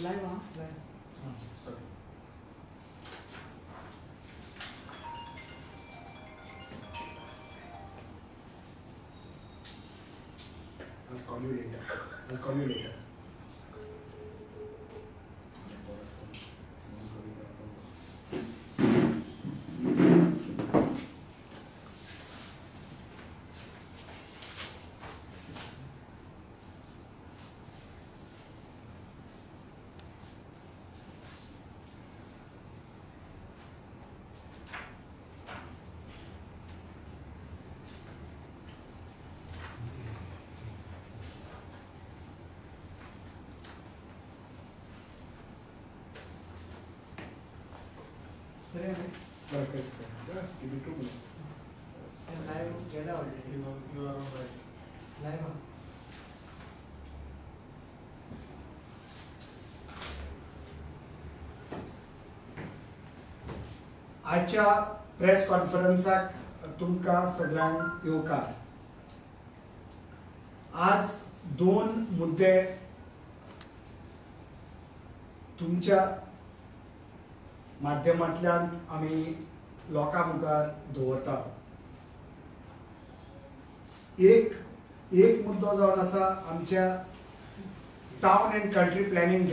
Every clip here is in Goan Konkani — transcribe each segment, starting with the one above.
Live, huh? Live. Sorry. I'll call you later. I'll call you later. Perfect. Just give me 2 minutes. And live together already. You are on right. Live on. आजच्या प्रेस कॉन्फरन्साक तुमकां सगळ्यांक येवकार. आज दोन मुद्दे तुमच्या माध्यमांतल्यान आमी लोकां मुखार दवरता. एक मुद्दो जावन आसा आमच्या टावन एंड कंट्री प्लॅनिंग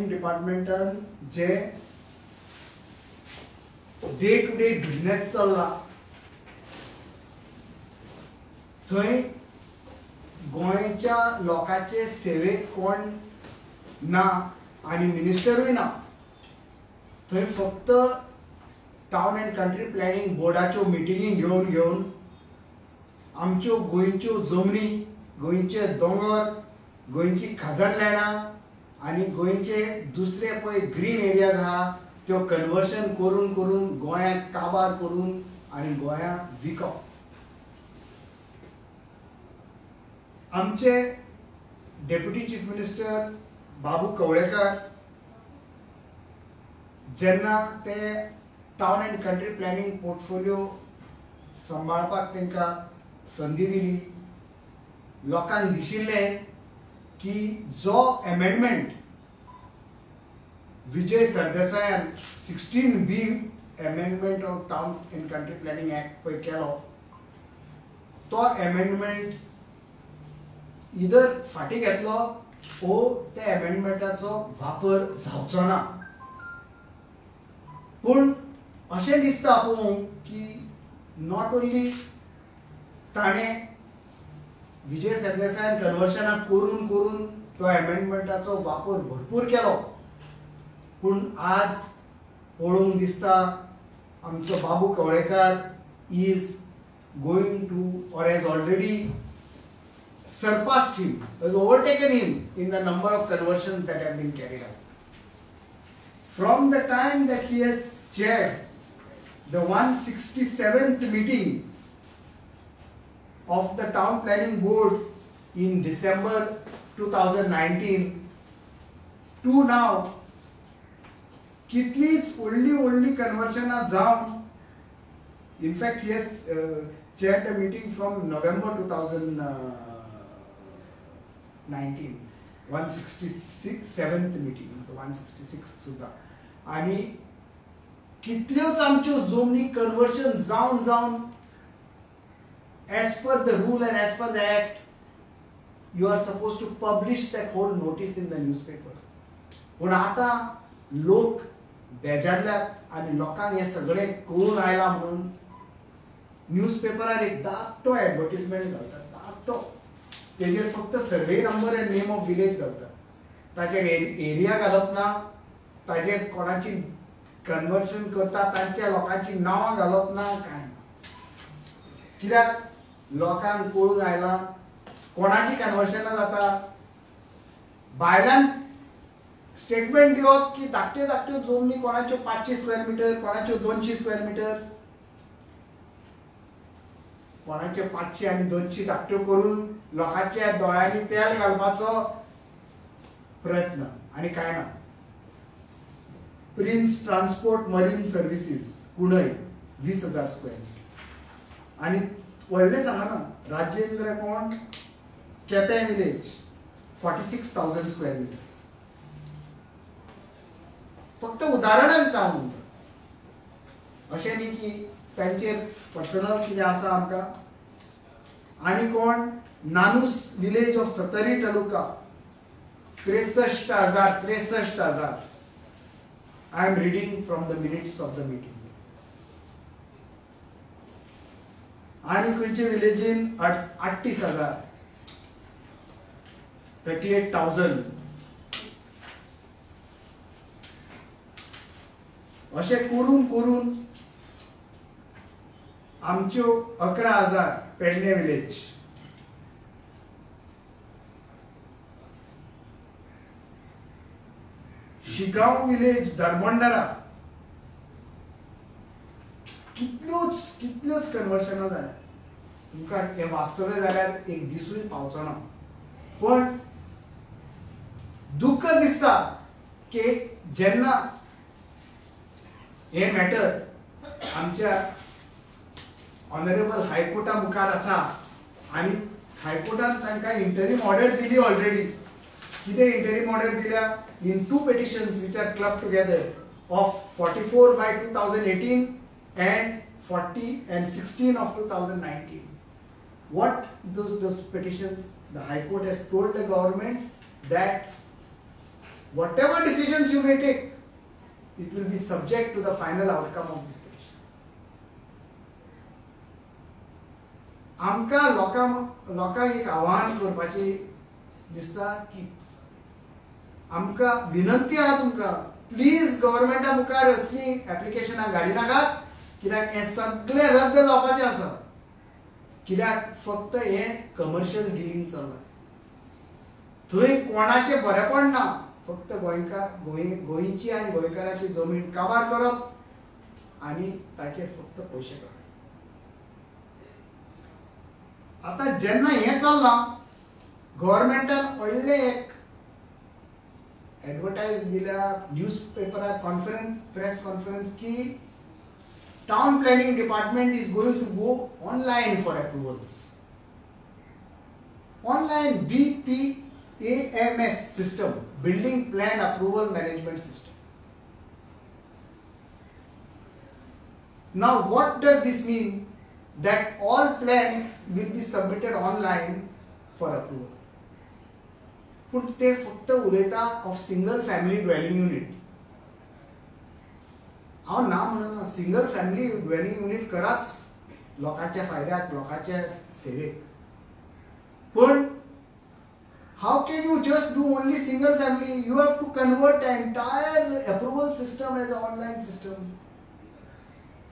डिपार्टमेंटान जे डे टू डे बिजनेस चल्ला थंय गोंयच्या लोकांचे सेवेक कोण ना आनी मिनिस्टरूय ना. थंय फक्त टावन एंड कंट्री प्लॅनिंग बोर्डाच्यो मिटिंगी घेवन घेवन आमच्यो गोंयच्यो जमनी, गोंयचे दोंगर, गोंयची खाजन लेणां आनी गोंयचे दुसरे पळय ग्रीन एरियाज आहा त्यो कन्वर्शन करून करून गोंयाक काबार करून आनी गोंयाक विकप. आमचे deputy chief minister Babu Kavlekar जेन्ना ते town and country planning portfolio सांबाळपाक तांकां संदी दिली, लोकांक दिशिल्लें की जो एमेंडमेंट विजय सरदेसायान 16B amendment of town and country planning act पळय केलो तो एमेंडमेंट इधर फाटीं घेतलो ओ त्या एमेंडमेंटाचो वापर जावचो ना. पूण अशें दिसता पळोवंक की not only ताणें विजय सरदेसायान कन्वर्शनां करून करून तो एमेंडमेंटाचो वापर भरपूर केलो, पूण आज पळोवंक दिसता आमचो Babu Kavlekar is going to or has already surpassed him, has overtaken him in the number of conversions that have been carried out. From the time that he has chaired the 167th meeting of the Town Planning Board in December 2019 to now, kitलीच व्हडली व्हडली कन्वर्शनां जावन, in fact he has chaired a meeting from November 2019, 167th meeting, 166 सुद्धा, आनी कितल्योच आमच्यो जमनी कन्वर्शन जावन जावन as per the rule and as per the act you are suppose to publish that whole notice in the newspaper. पूण आतां लोक बेजारल्यात आनी लोकांक हें सगळें कळून आयलां म्हणून न्यूजपेपरार एक धाकटो एडवर्टीजमेंट घालतात, धाकटो, तेजेर फक्त survey number and name of village घालतात, ताचेर एरिया घालप ना, ताजेर कोणाची कन्वर्शन करता तांच्या लोकांची नांवां घालप ना, कांय ना. कित्याक लोकांक कळून आयलां कोणाची कन्वर्शनां जाता. भायल्यान स्टेटमेंट दिवप की धाकट्यो धाकट्यो जमनी कोणाच्यो 500 स्क्वेअर मिटर, कोणाच्यो 200 स्क्वेअर मिटर, कोणाचे 500 आनी 200 धाकट्यो करून लोकांच्या दोळ्यांनी तेल घालपाचो प्रयत्न आनी कांय ना. प्रिन्स ट्रान्सपोर्ट मरीन सर्विसीस कुणय 20,000 स्क्वेअर मिटर. आनी व्हडलें सांगना, राजेंद्र कोण केपें विलेज 46,000 square meters. फक्त उदाहरणान दिता हांव तुमकां, अशें न्ही की तांचेर पर्सनल कितें आसा आमकां. आनी कोण नानूस village of सतरी taluka 63,000 63,000. I am reading from the minutes of the meeting. आनी खंयचे विलेजीन 38,000 38,000. अशें करून करून आमच्यो 11,000 पेडणे विलेज, शिगांव विलेज धारबंदरा, कितल्योच कितल्योच कन्वर्शनां जाल्या. तुमकां हें वाचतलें जाल्यार एक दिसूय पावचो ना. पण दुख्ख दिसता की जेन्ना हें मॅटर आमच्या ऑनरेबल हायकोर्टा मुखार आसा आनी हायकोर्टान तांकां इंटरीम ऑर्डर दिली ऑलरेडी. कितें इंटरीम ऑर्डर दिल्या? In 2 petitions which are clubbed together of 44/2018 and 40 and 16 of 2019. What those petitions, the High Court has told the government that whatever decisions you may take, it will be subject to the final outcome of this petition. आमकां लोकांक एक आव्हान करपाचें दिसता की आमकां विनंती आहा तुमकां, प्लीज गव्हर्मेंटा मुखार असलीं एप्लिकेशनां घालिनाकात, कित्याक हें सगळें रद्द जावपाचें आसा. कित्याक फक्त हें कमर्शियल डिलींग चल्लां, थंय कोणाचें बरेपण ना, फक्त गोंयची आनी गोंयकाराची जमीन काबार करप आनी ताचेर फक्त पयशे काडप. आतां जेन्ना हें चल्लां, गव्हर्मेंटान व्हडलें एक एडवर्टायज दिल्या न्यूज पेपरार, कॉन्फरन्स, प्रेस कॉन्फरन्स की town planning department is going to go online for approvals. Online BPAMS system, building plan approval management system. Now what does this mean? That all plans will be submitted online for approval. पूण ते फक्त उलयता of single family dwelling unit. हांव ना म्हणना, सिंगल फॅमिली ड्वेलिंग युनीट कराच लोकांच्या फायद्याक, लोकांच्या सेवेक. पूण how can you just do only single family? You have to convert entire approval system as a online system.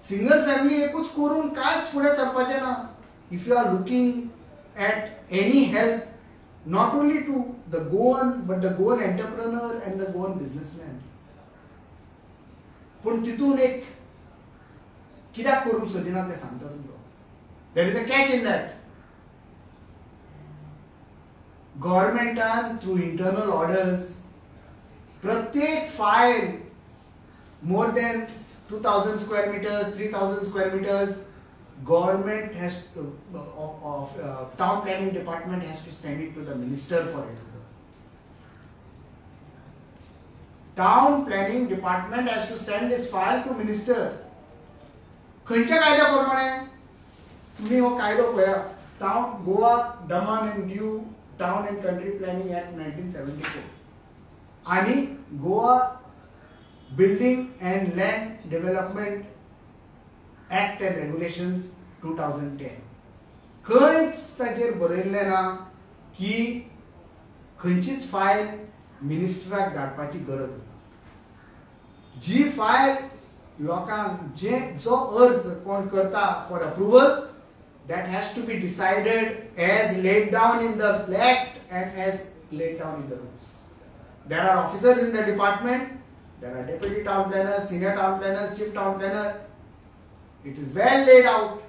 Single family एकूच करून कांयच फुडें सरपाचें ना. If you are looking at any help not only to the Goan but the Goan entrepreneur and the Goan businessman. पूण तितून एक कित्याक करूंक सोदिना तें सांगता तुमकां. There is a catch in that. गव्हर्मेंटान through internal orders प्रत्येक file more than 2,000 square meters, 3,000 square meters, government has to, town planning department has to send it to the minister for approval. Town planning department has to send this file to minister. खंयच्या कायद्या प्रमाणे तुम्ही हो कायदो पळया, town Goa Daman and Diu town and country planning act 1974 आणि Goa building and land development act and regulations 2010. खंयच ताचेर बरयल्लें ना की खंयचीच फायल मिनिस्टराक धाडपाची गरज आसा. जी फायल लोकांक जे जो अर्ज कोण करता for approval, that has to be decided as laid down in the act and as laid down in the rules. There are officers in the department, there are deputy town planners, senior town planners, chief town planner. It is well laid out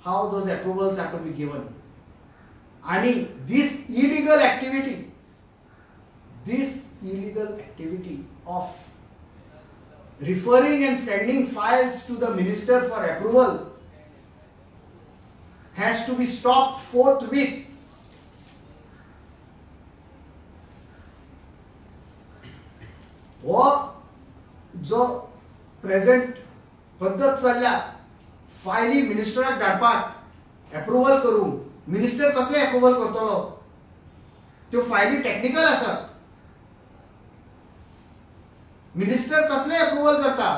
how those approvals are to be given. And this illegal activity, of referring and sending files to the minister for approval has to be stopped forthwith. हो जो प्रेझेंट पद्दत चल्ल्या फायली मिनिस्टराक धाडपाक एप्रुवल करूंक, मिनिस्टर कसलें एप्रुवल करतलो? त्यो फायली टॅक्निकल आसात, मिनिस्टर कसलें एप्रुवल करता?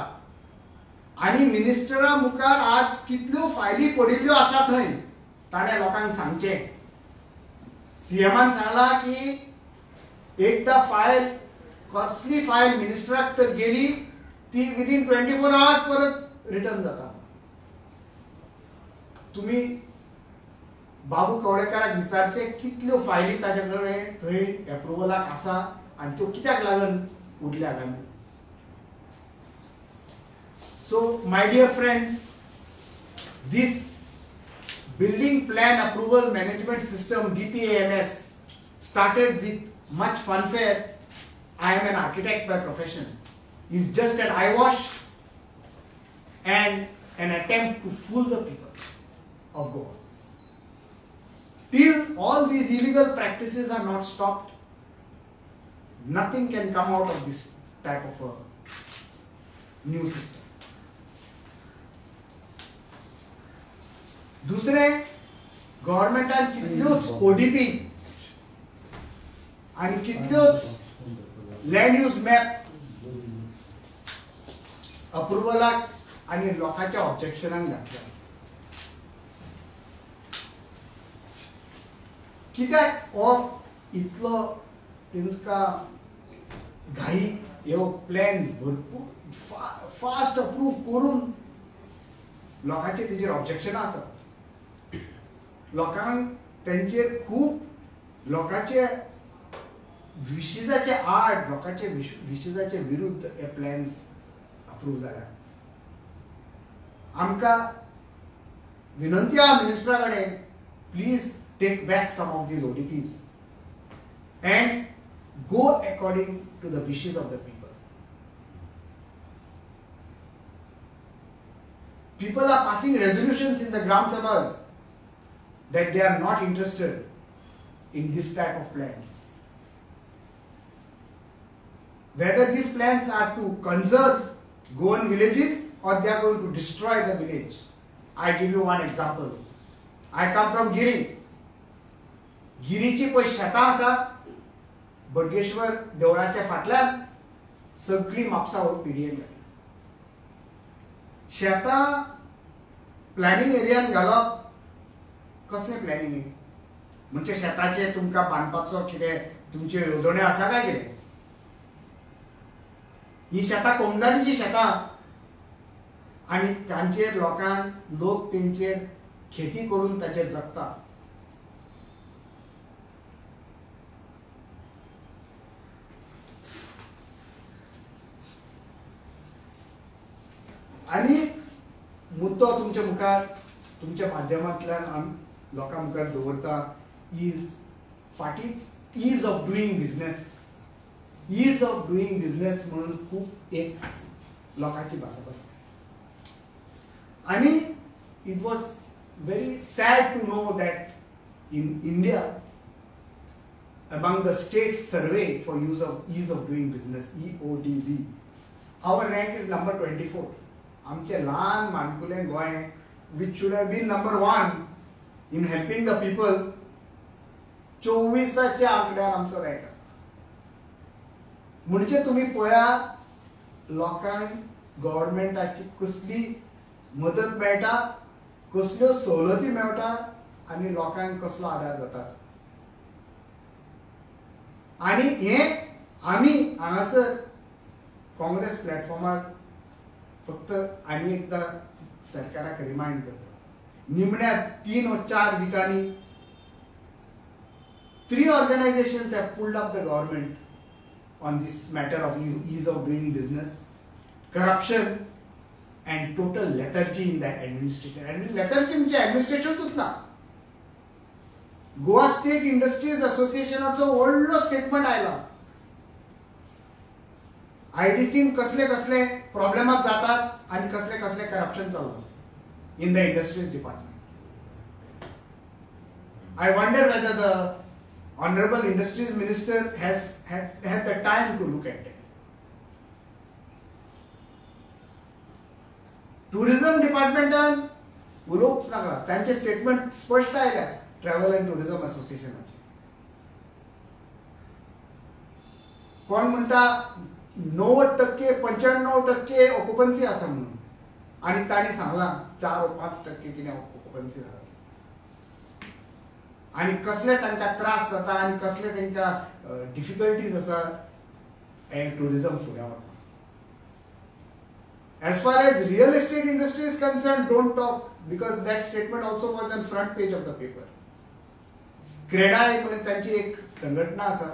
आनी मिनिस्टरा मुखार आज कितल्यो फायली पडिल्ल्यो आसा थंय ताणें लोकांक सांगचें. सीएमान सांगलां की एकदां फायल कसली फायल मिनिस्टराक तर गेली ती विदीन 24 आवर्स परत रिटर्न जाता. तुमी बाबू कवळेकाराक विचारचें कितल्यो फायली ताजे कडेन थंय एप्रुवलाक आसा आनी त्यो कित्याक लागून उरल्या काय म्हणून. So my dear friends, this building plan approval management system BPAMS started with much fanfare. I am an architect by profession. Is just an eyewash and an attempt to fool the people of Goa. Till all these illegal practices are not stopped, nothing can come out of this type of a new system. दुसरे, गव्हर्नमेंटान कितल्योच ओडीपी आनी कितल्योच लँड यूज मॅप अप्रुवलाक आनी लोकांच्या ऑब्जेक्शनाक घातल्या. कित्याक हो इतलो तेंकां घाई ह्यो प्लॅन भरपूर फास्ट अप्रूव करून लोकांचे तेजेर ऑब्जेक्शनां आसात. लोकांक तेंचेर खूब लोकांचे विशीजाचे आड, लोकांचे विशीजाचे विरुद्ध हे प्लॅन्स अप्रूव जाल्या. आमकां विनंती आहा मिनिस्टरा कडेन, please take back some of these ODPs and go according to the wishes of the people. People are passing resolutions in the Gram Sabhas that they are not interested in this type of plans. Whether these plans are to conserve Goan villages or they are going to destroy the village. I give you one example. I come from Giri. गिरीची पळय शेतां आसा बडगेश्वर देवळाच्या फाटल्यान सगळी म्हापसा पीडीएन घातली. शेतां प्लॅनिंग एरियान घालप कसलें प्लॅनिंग? म्हणजे शेताचेर तुमकां बांदपाचो कितें तुमच्यो येवजण्यो आसा काय कितें? ही शेतां कोमदारीचीं शेतां आनी तांचेर लोकांक लोक तेंचेर खेती करून ताचेर जगता. आनी मुद्दो तुमच्या मुखार तुमच्या माध्यमांतल्यान आमी लोकां मुखार दवरता is फाटीच ease of doing business. Ease of doing business म्हणून खूब एक लोकांची भासाभास. आनी it was very sad to know that in India among the state survey for use of ease of doing business EODB our rank is number 24. आमचे ल्हान माणकुलें Goa which should have been number 1 in helping the people, 24च्या आंकड्यार आमचो रँक आसा. म्हणजे तुमी पळया लोकांक गव्हर्मेंटाची कसली मदत मेळटा, कसल्यो सवलती मेळटा आनी लोकांक कसलो आदार जाता. आनी हें आमी हांगासर काँग्रेस प्लॅटफॉर्मार फक्त आनी एकदां सरकाराक रिमायंड करता. निमण्या 3 वा 4 विकांनी 3 organisations have pulled up the government on this matter of ease of doing business, corruption and total lethargy in the administration. आनी लेथर्जी म्हणजे ऍडमिनिस्ट्रेशनूच ना. गोवा स्टेट इंडस्ट्रीज असोसिएशनाचो व्हडलो स्टेटमेंट आयला. आयडीसीन कसले कसले प्रॉब्लेमात जातात आनी कसले कसले करप्शन चल्लां in the industries department. I wonder whether the honourable industries minister has had the time to look at it. Tourism डिपार्टमेंटान उलोवंक नाका, तांचे स्टेटमेंट स्पश्ट आयल्या ट्रॅव्हल अँड टुरिझम असोसिएशनाचे. कोण म्हणटा 90% 95% ऑक्युपन्सी आसा म्हणून, आनी तांणी सांगलां 4-5% कितें ऑक्युपन्सी जाता आनी कसले तांकां त्रास जाता आनी कसले तांकां डिफिकल्टीज आसा एंड टुरिझम फुडें वचपाक. As far as real estate industry is concerned, don't talk, because that statement also was on front page of the paper. CREDAI म्हणून तांची एक संघटना आसा,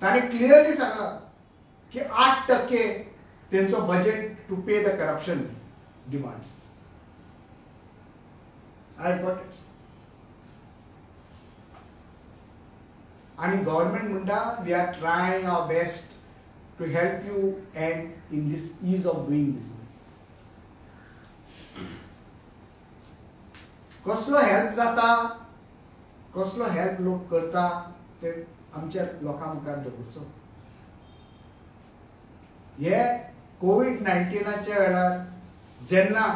तांणी क्लियरली सांगलां की 8% तेंचो budget to pay the corruption demands. I got it. आनी गव्हर्मेंट म्हणटा we are trying our best to help you and in this ease of doing business. कसलो हेल्प जाता, कसलो हेल्प लोक करता ते आमच्या लोकां मुखार दवरचो. हे कोवीड 19च्या वेळार जेन्ना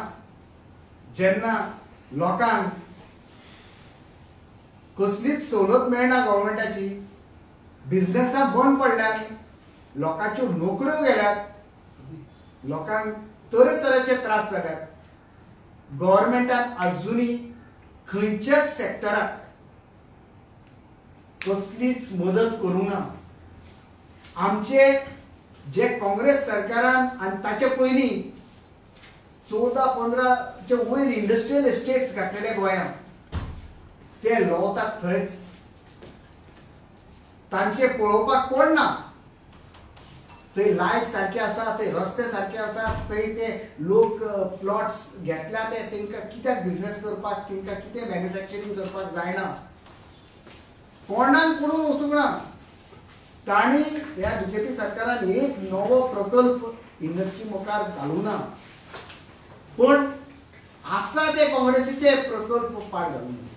जेन्ना लोकांक कसलीच सवलत मेळना गव्हर्मेंटाची, बिझनेसां बंद पडल्यात, लोकांच्यो नोकऱ्यो गेल्यात, लोकांक तरेतरेचे त्रास जाल्यात, गव्हर्मेंटान आजुनूय खंयच्याच सेक्टराक कसलीच मदत करूंक ना. आमचे जे काँग्रेस सरकारान आनी ताचे पयलीं 14-15 वयर इंडस्ट्रियल एस्टेट्स घातलेले गोंयांत, ते लवतात थंयच, तांचे पळोवपाक कोण ना. थंय लायट सारके आसा, थंय रस्ते सारके आसा, थंय ते लोक प्लॉट्स घेतल्या ते तांकां कित्याक बिजनेस करपाक, तांकां कितें मॅन्युफॅक्चरींग करपाक जायना, कोणाक पडून वचूंक ना. तांणी ह्या बीजेपी सरकारान एक नवो प्रकल्प इंडस्ट्री मुखार घालूंक ना, पूण आसा ते काँग्रेसीचे प्रकल्प पाड घालूंक ना.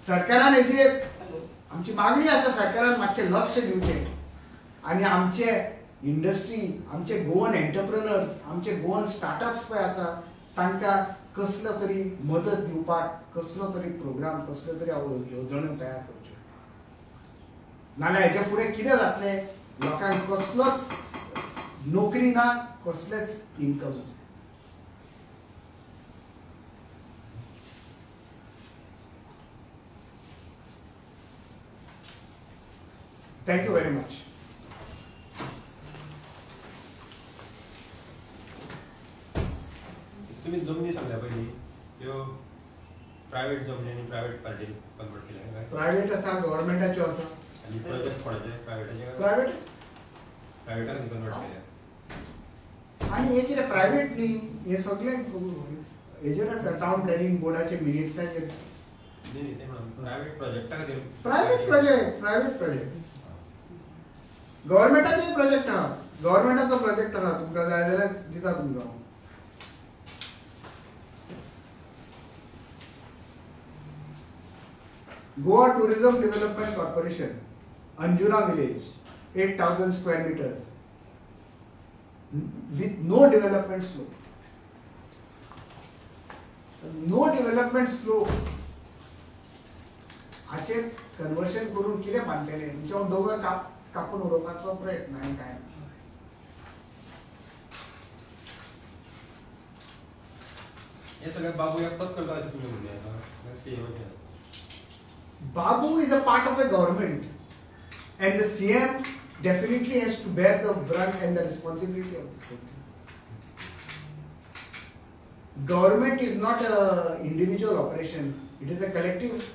सरकारान हेजेर आमची मागणी आसा, सरकारान मातशें लक्ष दिवचें आनी आमचे इंडस्ट्री, आमचे गोवन एंटरप्रेनर्स, आमचे गोवन स्टार्टअप्स पळय आसा तांकां कसलो तरी मदत दिवपाक कसलो तरी प्रोग्राम, कसल्यो तरी येवजण्यो तयार करच्यो. नाजाल्यार हेच्या फुडें कितें जातलें, लोकांक कसलोच नोकरी ना, कसलेच इनकम ना. Thank you very much. तुम्ही जमनी सांगल्या पयलीं त्यो प्रायव्हेट जमनी आनी प्रायव्हेट पार्टी कन्वर्ट केल्या काय? प्रायव्हेट आसा, गव्हर्मेंटाच्यो आसा. आनी प्रोजेक्ट कोणाचे? प्रायव्हेटाचे? प्रायव्हेट प्रायव्हेटा खातीर कन्वर्ट केल्या. आनी हे कितें प्रायव्हेट न्ही, हे सगळें हेजेर आसा, टावन प्लॅनिंग बोर्डाचे मिनिट्साचेर. न्ही न्ही, तें म्हणून प्रायव्हेट प्रोजेक्टा खातीर. प्रायव्हेट प्रोजेक्ट, प्रायव्हेट प्रोजेक्ट, गव्हर्मेंटाचो प्रोजेक्ट आहा, गव्हर्मेंटाचो प्रोजेक्ट आहा, तुमकां जाय जाल्यार दिता तुमकां हांव. Goa tourism development corporation, Anjuna village, 8000 square meters with no development slope. No development slope हाचेर कन्वर्शन करून कितें बांदतले? तुमच्या दोंगर कापून उडोवपाचो प्रयत्न आनी काय. हे सगळें बाबू एकटोच करता अशें तुमी म्हणणें आसा, सीएमाचें आसता? Babu is a part of a government and the CM definitely has to bear the brunt and the responsibility of this country. Government is not a individual operation, it is a collective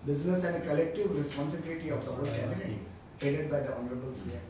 business and a collective responsibility of the whole cabinet headed by the Honorable CM.